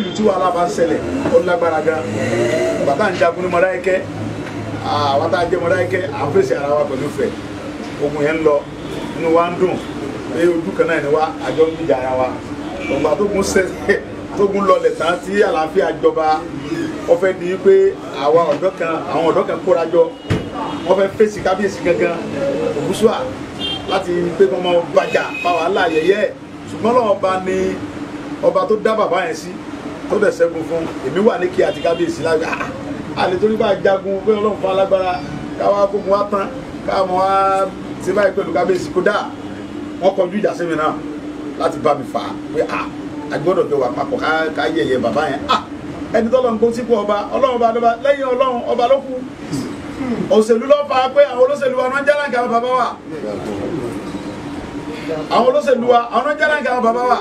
Tí ìlú tí wàhálà bá ń ṣẹlẹ̀ ó lágbára gan. Bàtà ń jagun ní Mọdákẹ́kẹ́, àwọn tá a jẹ́ Mọdákẹ́kẹ́ à ń fèsì ara wa pẹ̀lú Ifẹ̀. Ogun yẹn ń lọ, inú wa ń dùn pé ojú kan náà ni wa, àjọ ń gbìjà ara wa. Ọgbà tógun ṣẹlẹ̀, tógun lọlẹ̀ tán tí àlàáfíà jọba, wọ́n fẹ́ di pé àwa ọ̀dọ́ kan, àwọn ọ̀dọ́ kan kóra jọ, wọ́n fẹ́ fèsì kábíyèsí gangan Ògúnṣúà láti pé kí wọ́n máa bàjá fa wàhálà yẹ̀yẹ́. Ṣùgbọ́n lọ́wọ́ ọba ni ọba tó dá bàbá yẹn sí, tó dẹ̀ ṣẹ́gun fún. Èmi wà ní kí àti kábíyèsí lágbà àlè torí bá jagun pé Ọlọ́run fún alágbára káwá kógun wá tán káwọn wá ṣe báyìí pẹ̀lú kábíyèsí. Kódà wọ́n kọjú ìjà sí mi náà láti bá mi fà á pé a gbọ́dọ̀ jọ wà papọ̀ ká yẹ̀yẹ́ bàbá yẹn. Ẹni tọ́lọ́ ń kó sípò ọba, Ọlọ́run ọba lọ́ba, lẹ́yìn Ọlọ́run ọba ló kù. Òṣèlú ló fà á pé àwọn olóṣèlú wa náà jálàǹkà àwọn bàbá wa, àwọn olóṣèlú wa àwọn náà jálàǹkà àwọn bàbá wa,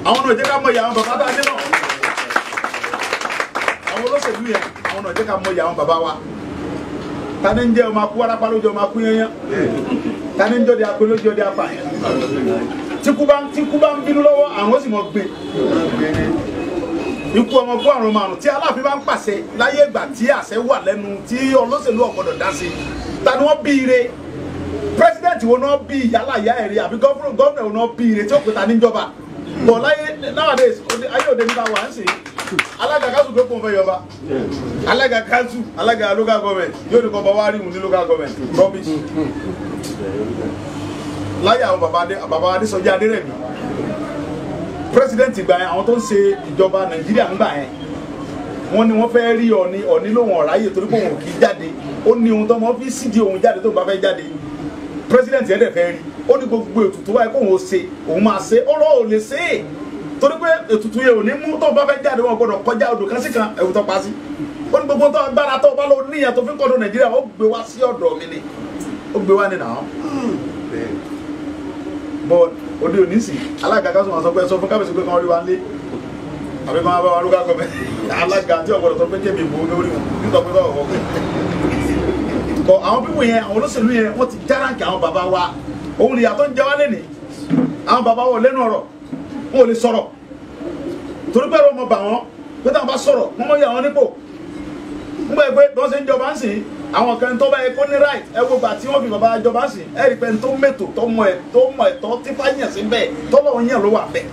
àwọn náà jẹ́ ká mọ ìyá àwọn bàbá tá a dé náà. Àwọn olóṣèlú yẹn àwọn náà jẹ́ ká mọ ìyá àwọn bàbá wa. Tani ń jẹ́ ọmọ akú warapa lójú ọmọ akú yẹnyẹn, tani ń jọ́ di akú lójú ọdẹ apá yẹn. Tí kú bá ń bínú lọ́wọ́ àwọn ó sì mọ gbé ikú ọmọ kú àrùn márùn. Tí Aláàfin bá ń pàṣẹ láyé ìgbà tí àṣẹ wà lẹ́nu tí olóṣèlú ò gbọ́dọ̀ dá sí, tani wọ́n bí ire? President wo náà bí yálà ìyá ẹ̀rí àbí gọ́fúnà wo náà bí ire tí ó pè ta níjọba? Bọ̀ láyé nowadays, ayé òde nípa wà ń sìn, alága kanṣu tó kún fẹ́ yọba, alága kanṣu, alága local government yóò ní kọ́ bá wá rí mu ní local government. Rubbish. Láyé àwọn bàbá Adésọjí Adérẹ̀mí president ìgbà yẹn, àwọn tó ń ṣe ìjọba Nàìjíríà ńgbà yẹn, wọ́n ní wọ́n fẹ́ rí Ọọ̀ni, Ọọ̀ni lóhùn ọ̀ráyè torí pé òun ò kì í jáde. Ó ní ohun tó mọ́ fi sídìí òun jáde tó ń bá fẹ́ jáde. President yẹn dẹ̀ fẹ́ rí, ó ní gbogbo ètùtù wáyé kóun ó ṣe, òun máa ṣe, ó lọ́ ò lè ṣe é torí pé ètùtù yẹn ò ní mú tó ń bá fẹ́ jáde, wọn gbọ́dọ̀ kọjá odò kan sí kan ẹ̀wù tó pa sí. Ó ní gbogbo tó agbára tó bá lọ níyàn tó fi ń kọ́dọ̀ Nàìjíríà, ó gbé wá sí ọ̀dọ̀ mi ni, ó gbé wá ní nà án. But òde òní sì alága ká sọ pé sọ fún kábíyèsí pé kán rí wa lé àbí kán bá wa lóka gọbẹ. Alága tí ọ̀gbọ́dọ̀ sọ pé kébi ìbò lórí wọn nítorí pé báwọ̀ wọ́pẹ́ kọ àwọn pípò yẹn, àwọn olóṣèlú yẹn wọ́n ti járáǹkì àwọn bàbá wa. Òun nìyà tó ń jẹ wá lẹ́nìí. Àwọn bàbá wa ò lẹ́nu ọ̀rọ̀, wọn ò lè sọ̀rọ̀ torí pé ọmọ bà wọ́n pé táwọn bá sọ̀rọ̀ wọ́n mọ̀ yà wọ́n nípò. Ń gbà pé bí wọ́n ṣe ń jọba ń sìn, àwọn kan tó bá yẹ kó ní right, ẹ wo gbà tí wọ́n fi bàbá jọba ń sìn, ẹ rí pé tó mẹ́tò tó mọ ẹ̀tọ́ tí fáyàn sí bẹ́ẹ̀ tọ́lọ́ yàn ló wà bẹ́ẹ̀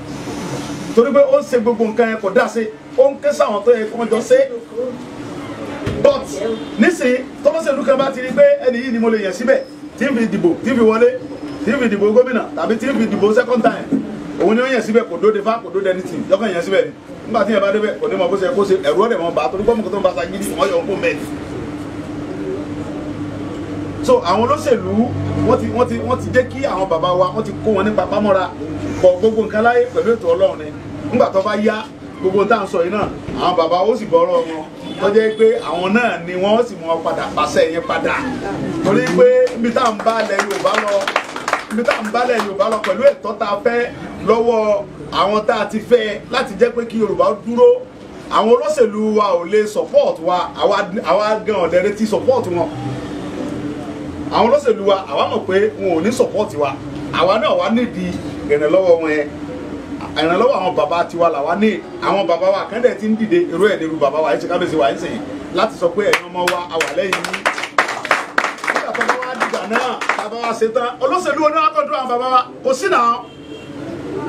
torí pé ó ń ṣe gbogbo nǹkan yẹn kò dá sí, ó ń ké sáwọn tó yẹ kó jọ ṣe. But nísìnyí tọ́lọ́sẹ̀lú kan bá ti rí pé ẹni yìí ni mo lè yàn síbẹ̀ tí ń fi dìbò, tí ń fi wọlé, tí ń fi dìbò gómìnà tàbí tí ń fi dìbò second time, òun ni ó yàn síbẹ̀, kò dóde fá, kò dóde anything, yọkàn yàn síbẹ̀ ni. Nígbà tí yẹn bá débẹ̀ kò ní mọ bó ṣe kó ṣe, ẹ̀rú ọ̀dẹ̀ mọ́ bá torí gbọ́mù kó tó ń bá sa gidi wọ́n yọ òun kó mẹ́rin. So àwọn olóṣèlú wọ́n ti jẹ́ kí àwọn bàbá wa wọ́n ti kó wọn ní papámọ́ra. Bọ̀ gbogbo nǹkan láyé pẹ̀lú ètò Ọlọ́run ni. Nígbà tó bá yá gbogbo tá à ń sọ yìí náà, àwọn bàbá ó sì bọ́rọ̀ wọn tó jẹ́ pé àwọn náà ni wọ́n sì mọ padà pàṣẹ yẹn padà torí pé ibi tá à ń bá ilẹ̀ Yorùbá lọ, ibi tá à ń bá ilẹ̀ Yorùbá lọ pẹ̀lú ẹ̀tọ́ tá a fẹ́ lọ́wọ́ àwọn tá a ti fẹ́ láti jẹ́ pé kí Yorùbá dúró. Àwọn olóṣèlú wa ò lè support wa, àwa gan ọ̀dẹ̀ retí support wọn. Àwọn olóṣèlú wa àwa mọ̀ pé wọn ò ní support wa, àwa náà wá nídìí ìrànlọ́wọ́ wọn yẹn, ìrànlọ́wọ́ àwọn bàbá tiwa làwa ní. Àwọn bàbá wa kẹ́ndẹ̀ ti ń dìde irú ẹ̀ nírú bàbá wa ẹ̀ ṣe kábíyèsí wa ẹ̀ ń sìn láti sọ pé ẹ̀yin ọmọ wa àwà lẹ́yìn yín. Nígbà tó bá wá dìgbà náà bàbá wa ṣe tán, olóṣèlú oní wa kọ́ńtúrò àwọn bàbá wa kò sí náà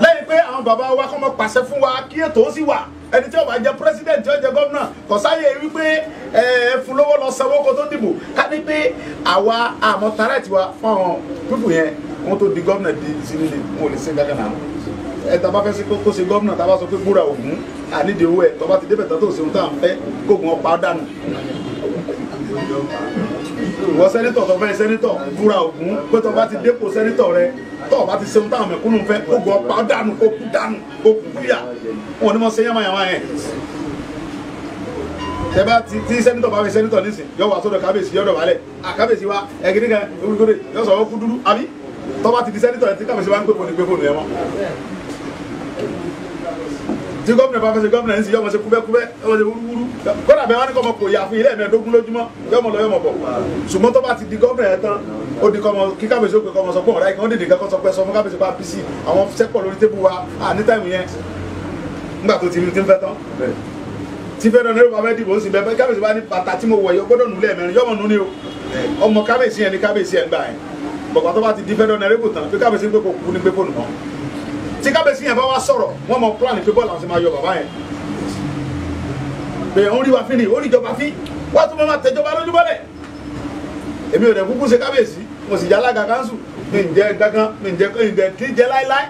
lẹ́yìn pé àwọn bàbá wa kọ́ mọ pàṣẹ fún wa kí ètò ó sì wà. Ẹni tí ó bá jẹ president tí ó jẹ gómìnà kò sáyè wípé ẹ fún lówó lọ sanwó kó tó dìbò. Ká ní pé àwa àmọ́ tààrà tiwa fún àwọn pípù yẹn wọn tó di gómìnà di sínú ilé wọn ò lè ṣe gángan náà. Ẹ tá bá fẹ́ sí kó ṣe gómìnà, tá bá sọ pé búra Ògún ànídìí owó ẹ, tó bá ti débẹ̀ tán tó ṣe ohun tá à ń fẹ́ kógun ọ̀pá dànù. Ìwọ sẹ́nitọ̀ tó fẹ́ sẹ́nitọ̀ búra Ògún pé tó bá ti dépò sẹ́nitọ̀ rẹ tó bá ti ṣe ohun táwọn mẹ̀kúnnù fẹ́ kógun ọ̀pá dànù, kó kú dànù, kó kú kúyà. Wọn ò ní mọ ṣe yánmayànmá yẹn. Tẹ bá ti tí sẹ́nitọ̀ bá fẹ́ sẹ́nitọ̀ nísìn yọ wà sọ́dọ̀ kábíyèsí yọ̀dọ̀ wálẹ̀ àkábíyèsí wa ẹ̀gídí kan olùkórè yọ sọ̀rọ̀ kú dúdú àbí tó bá ti di sẹ́nitọ̀ yẹn tí kábíyèsí wa ń pè fóònù gbé fóònù yẹn mọ́. Tí gómìnà bá fẹ́ ṣe gómìnà nísìn yọmọ ṣe kúbẹ́kúbẹ́ yọmọ ṣe wúrúwúrú kódà bẹ́ẹ̀ wá ní kọ́ ọmọ kò yà fún ilé ẹ̀mẹ́ẹ̀dógún lójúmọ́ yọmọ lọ yọmọ bọ̀. Ṣùgbọ́n tó bá ti di gómìnà yẹn tán ó di kọ́mọ kí kábíyèsí ó pè kọ́mọ sọ pé ọ̀rá ìkan ó dìde kankan sọ pé sọ fún kábíyèsí pa pc àwọn sẹ́pọ̀ lórí tébù wa à ní táìmù yẹn. Nígbà tó ti rí ti ń fẹ́ tán tí fẹ́ náà bá fẹ́ dìbò ó sì bẹ́ẹ̀ kábíyèsí bá ní bàtà tí mo wọ̀ yọ gbọ́dọ̀ nù lẹ́ẹ̀mẹrin yọmọ nù ni o ọmọ kábíyèsí yẹn ni kábíyèsí yẹn gbà yẹn bọ̀gbà tó bá ti di fẹ́ náà rẹ́bù tán pé kábíyèsí pé kò kú ní gbé fóònù mọ́ tí kábíyèsí yẹn bá wá sọ̀rọ̀ wọ́n mọ plan pé bọ́ọ̀lù àwọn ti máa yọ bàbá yẹn pé ó ń rí wa fín ni ó rí ìjọba fín wọ́n tún máa tẹ̀jọba lójú bọ́lẹ̀ èmi ò dẹ̀ kúkú ṣe kábíyèsí mo sì jẹ́ alága kánsù mi ń jẹ́ kankan mi ń jẹ́ kí jẹ́ láíláí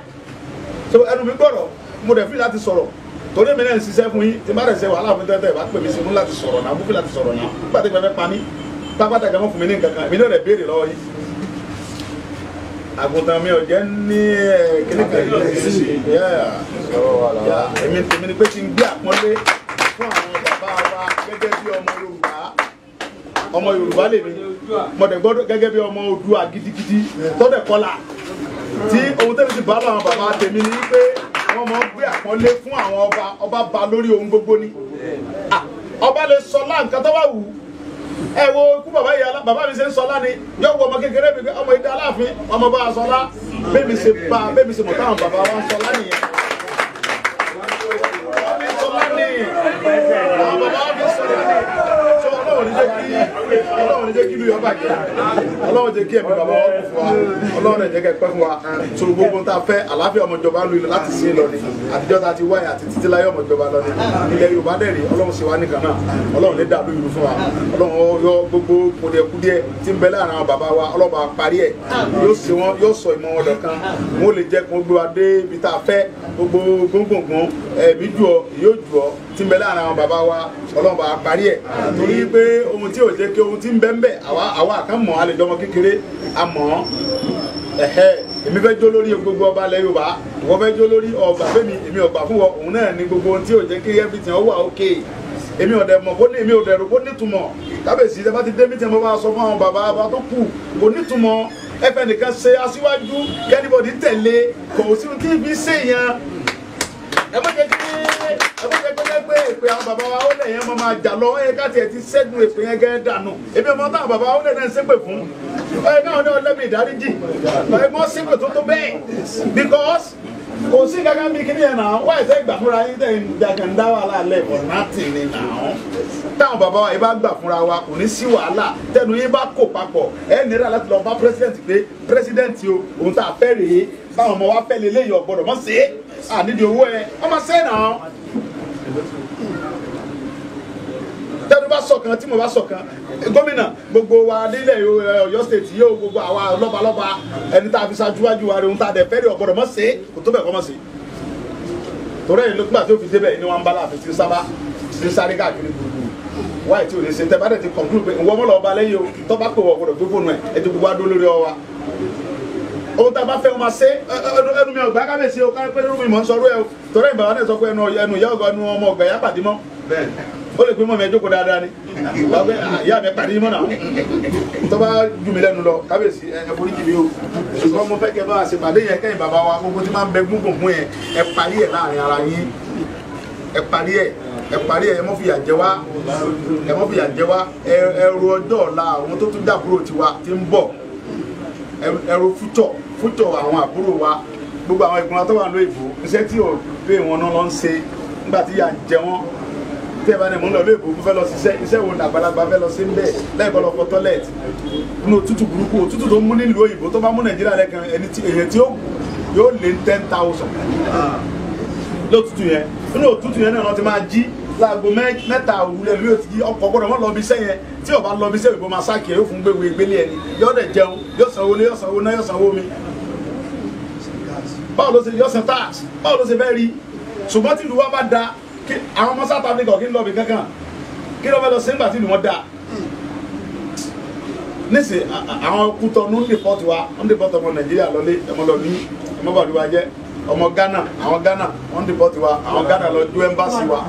so ẹnu mi gbọ́dọ̀ mo dẹ̀ fi láti sọ̀rọ̀ torí èmi náà ń ṣiṣẹ́ fún yín tí n bá rẹ̀ ṣe wàhálà fún tẹ́tẹ́ ìbá pè mí sí fún láti sọ̀rọ̀ náà mo fi láti sọ̀rọ̀ náà nígbà tí ìfẹ́ pa mí pápátá gan fún mi ní nǹkan kan èmi náà rẹ̀ béèrè lọ́wọ́ yín àgùntàn mi ò jẹ́ ní kíní kan yìí èmi ni pé kí n gbé àpọ́nlé fún àwọn bàbá wa gẹ́gẹ́ bí ọmọ Yorùbá ọmọ Yorùbá lèmi mo dẹ̀ gbọ́dọ̀ gẹ́gẹ́ bí ọmọ Oòduà gidigidi tọ́dẹ̀ kọlà tí ohun tẹ́lẹ̀ ti bá àwọn bàbá tèmi ni pé wọ́n mọ̀ gbé àpọ́nlé fún àwọn ọba ọba ba lórí ohun gbogbo ni ọba lè sọlá nǹkan tó bá wù ú ẹ wo ikú bàbá yìí bàbá mi ṣe ń sọlá ni yóò wọ ọmọ kékeré mi ọmọ ìdá aláàfin ọmọ bá a sọlá bẹ́ẹ̀ mi ṣe bá bẹ́ẹ̀ mi ṣe mọ̀ táwọn bàbá wa ń sọlá nìyẹn. Sọlá ni àwọn bàbá wa fi sọlá ni sọ Ọlọ́run ní jẹ́ kí Ọlọ́run ní jẹ́ kí ìlú yọ bàjẹ́ Ọlọ́run jẹ́ kí ẹ̀mí bàbá wa kú fún wa Ọlọ́run jẹ́ kẹ́ pẹ́ fún wa so gbogbo tá a fẹ́ àlàáfíà ọmọjọba lu ilẹ̀ láti sí lọ ni àtijọ́ tá a ti wáyà àti títí láyé ọmọjọba lọ ni ilẹ̀ Yorùbá dẹ̀ rí Ọlọ́run ṣe wá nìkan náà Ọlọ́run lè dàlú ìlú fún wa Ọlọ́run yọ gbogbo kùdìẹ̀kudiẹ tí ń bẹ láàrin àwọn bàbá wa Ọlọ́run bá parí ẹ̀ yóò ṣe wọn yóò sọ ìmọ̀ wọn dọ̀kan wọn ò lè jẹ́ kó gbé wa dé ibi tá a fẹ́ gbogbo gbóngbòngbòn ẹ̀mí jù ọ yóò jù ọ tí ń bẹ láàrin àwọn bàbá wa Ọlọ́run bá parí ẹ̀ torí pé ohun tí ò jẹ́ kí ohun tí ń bẹ ń bẹ àwa kan mọ̀ alẹ́ jọmọ kékeré a mọ̀ ọ́ ẹ̀hẹ́ èmi fẹ́ jó lórí gbogbo ọba ilẹ̀ Yorùbá ìwọ fẹ́ jó lórí ọgbà fẹ́mi èmi ọgbà fún wọn òun náà ni gbogbo ohun tí ò jẹ́ kí everything ó wà okay èmi ò dẹ̀ mọ̀ kó ní èmi ò dẹ̀ rò kó nítumọ̀ kábíyèsí ẹ bá ti dé mítẹ̀ mo bá sọ fún àwọn bàbá wa tó kù kò nítumọ̀ ẹ fẹ́ nìkan ṣe aṣíwájú kẹ́nìbọ̀dì tẹ̀lé kò sí tí fi ṣèyàn ẹ má jẹ́ kí ẹ má jẹ́ kí pé èpè àwọn bàbá wa ó lẹ̀ yẹn mọ́ máa jà lọ ẹ ká tiẹ̀ ti ṣẹ́gun èpè yẹn gẹ́ dànù èmi ọmọ táwọn bàbá wa ó lẹ̀ náà ń ṣépè fún ẹ káwọn náà lẹ́bi ìdáríjì ẹ mọ́ ṣépè tó tó bẹ́ẹ̀ because kò sí kankan bí kíní yẹn náà wáyé sẹ́ gbà fúnra yín tẹ̀ ń dàgàndá wàhálà lẹ̀ for nothing ni náà táwọn bàbá wa yìí bá gbà fúnra wa kò ní sí wàhálà tẹnu yín bá kó papọ̀ ẹ nira láti lọ bá president pé president o òun tá a fẹ́ rèé báwọn ọmọ wa fẹ́ lé léyìí ọ̀gbọ́dọ̀ mọ̀ sí ànídìí owó ẹ ọmọ sẹ́ẹ̀ náà tẹnu bá ṣọ̀kan tí mo bá ṣọ̀kan gómìnà gbogbo wa nílẹ̀ Ọ̀yọ́ state yóò gbogbo àwa lọ́balọ́ba ẹni tá a fi ṣáájúwájú wa rẹ̀ ohun tá a dẹ̀ fẹ́ rí ọ̀gbọ́dọ̀ mọ̀ sí kò tó bẹ̀ kọ́ mọ̀ sí torí ẹ̀yìn ló gbà tó fi débẹ̀ ní wọn bá láàfin tí ń sábà tí ń sáré káàkiri gbogbo wáyé tí ò lè ṣe tẹ bá dẹ̀ ti conclude pé ìwọ mọ́lọ́ ọba lẹ́yìn o tó bá pè wọ́n gbọ́dọ̀ gbé fóònù ẹ̀ ẹ ti gbogbo adó lórí ọ wa ohun tá a bá fẹ́ wọn máa ṣe ẹnu mi ọgbà kábíyèsí o káyọ̀ pé ẹnu mi mọ̀ ń sọ̀rọ̀ ẹ o torí ìbára náà sọ pé ẹnu ìyá ọgọ ẹnu ọmọ ọgbà yá pàdé mọ́ ó lè pé mọ́ mi ẹ jókòó dáadáa ni ìyá mi pàdé mọ́ náà tó bá jù mí lẹ́nu lọ kábíyèsí ẹ foríjì mi o ṣùgbọ́n mo fẹ́ kẹ́ bá a ṣe pàdé yẹn kẹ́yìn bàbá wa gbogbo tí máa ń bẹ gbùngbùn yẹn ẹ parí ẹ̀ láàrin ara yín ẹ parí ẹ̀ ẹ parí ẹ mọ́ fìyà jẹ wá ẹ mọ́ fìyà jẹ wá ẹ ro ọjọ́ ọ̀la àwọn tó tún dàbúrò tiwa ti ń bọ̀ ẹ ro fútọ̀ fútọ̀ àwọn àbúrò wa gbogbo àwọn ìgbìmọ̀ tó wà ní òyìnbó iṣẹ́ tí ò pé wọn náà lọ ń ṣe nígbà tí yà ń jẹ wọn tí ẹ bá ní mò ń lọ lóyìnbó mo fẹ́ lọ ṣiṣẹ́ iṣẹ́ wo ní àgbàlagbà fẹ́ lọ sí ń bẹ̀ lẹ́ẹ̀kọ́ lọ fọ tọ́lẹ̀tì nínú òtútù burúkú òtútù tó mú nílùú òyìnbó tó bá mú Nàìjíríà lẹ́kan ẹni tí èyàn tí ó yóò lé 10,000 lótútù yẹn nínú òtútù yẹn náà wọ́n ti máa jí láago mẹ́ta òwúrọ̀ lórí òtí ọkọ̀ gbọ́dọ̀ mọ́ lọ bí iṣẹ́ yẹn tí ó bá lọ bí iṣẹ́ òyìnbó máa sáàkì ẹ̀ yóò fún gbéwèé gbélé ẹni yóò dẹ̀ jẹun yóò sanwó lé yóò sanwó náà yóò sanwó mi. Báwo ló ṣe yóò san tax báwo ló ṣe fẹ́ rí ṣùgbọ́n tí ìlú wa bá da kí àwọn ọmọ South Africa kí ń lọ bí kankan kí ló fẹ́ lọ sí nígbà tí ìlú wọn da. Nísì àwọn Kútọ̀nù ń dìpọ́tù wa ń dìpọ́tù ọmọ Nàìjíríà lọlé ọmọ lọ ní ọmọ bàdúrà jẹ́ ọmọ Ghana àwọn Ghana wọ́n dìpọ́tù wa àwọn Ghana lọ ju ẹ́mbásì wa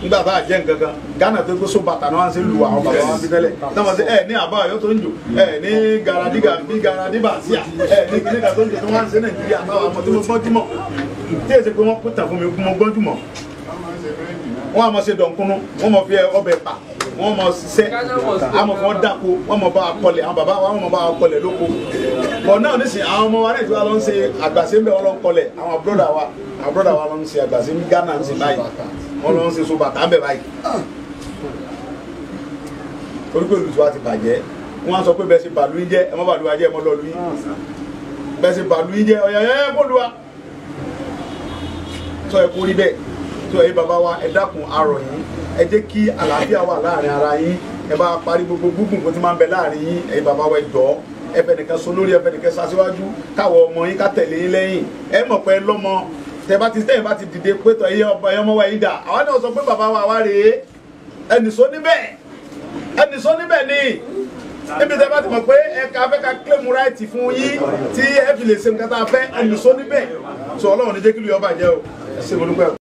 nígbà tá a jẹ́ nǹkan kan Ghana tó kó so bàtà náà wọ́n ṣe lu àwọn bàbá wọn bí tẹ́lẹ̀ náà wọ́n ṣe ẹ ní àbá ọ̀yọ́ tó ń jò ẹ ní garadiga bí garadíbà sí à ẹ ní kíníkà tó ń jò tó wọ́n ṣe Nàìjíríà táwọn ọmọ tí mo gbọ́njú mọ̀ tí èsì pé wọ́n kó tàn fún mi mo gbọ́njú mọ̀ wọ́n á mọ̀ ṣe dọ̀nkúnú wọ́n mọ̀ fi ọbẹ̀ pa wọ́n mọ̀ ṣiṣẹ́ àmọ̀ fún wọn dáko wọ́n mọ̀ bá a kọlẹ̀ àwọn bàbá wa wọ́n mọ̀ bá a kọlẹ̀ lóko Bọ̀ náà nísìnyí àwọn ọmọ wa náà tí wọ́n lọ ń ṣe àgbàṣe ń bẹ̀ wọ́n lọ ń kọlẹ̀. Àwọn brọ́dà wa, àwọn brọ́dà wa lọ ń ṣe àgbàṣe ní Ghana ń ṣe báyìí, wọ́n lọ ń ṣe so bàtà ń bẹ̀ báyìí. Torí pé olùtú wa ti bàjẹ́, wọ́n á sọ pé bẹ́ẹ̀ ṣe bàlú yín jẹ́, ẹ mọ́ bàlú wa jẹ́, ẹ mọ́ lọ́ọ̀lù yín. Bẹ́ẹ̀ ṣe bàlú yín jẹ́, ọ̀yà ẹ kó lu wa. Sọ ẹ kó rí bẹ́ẹ̀. Sọ ẹ bàbá wa, ẹ dákun arọ̀ yín, ẹ jẹ́ kí àlàáfíà wà láàrin ara yín, ẹ bá parí gbogbo gbùngbùn tó ti máa ń bẹ láàrin yín. Ẹ̀yin bàbá wa, ẹ jọ̀ọ́, ẹ fẹ́ nìkan so lórí, ẹ fẹ́ nìkan ṣaṣíwájú, káwọ ọmọ yín ká tẹ̀lé yín lẹ́yìn. Ẹ mọ̀ pé lọ́mọ tẹ bá ti tẹ̀yìn bá ti dìde pé tọ̀ ẹ̀yin ọba, ẹ̀yin ọmọ wa yìí dà, àwa náà sọ pé bàbá wa wá rèé, ẹnì sọ níbẹ̀, ẹnì sọ níbẹ̀ ni níbi tẹ bá ti mọ̀ pé ẹ ká fẹ́ ká claim right fún yín tí ẹ fi lè ṣe nǹkan tá a fẹ́, ẹnì sọ níbẹ̀. Sọ Ọlọ́run ní jẹ́ kí lóye ọba jẹ́ o. Ẹ ṣé, mo dúpẹ́ o.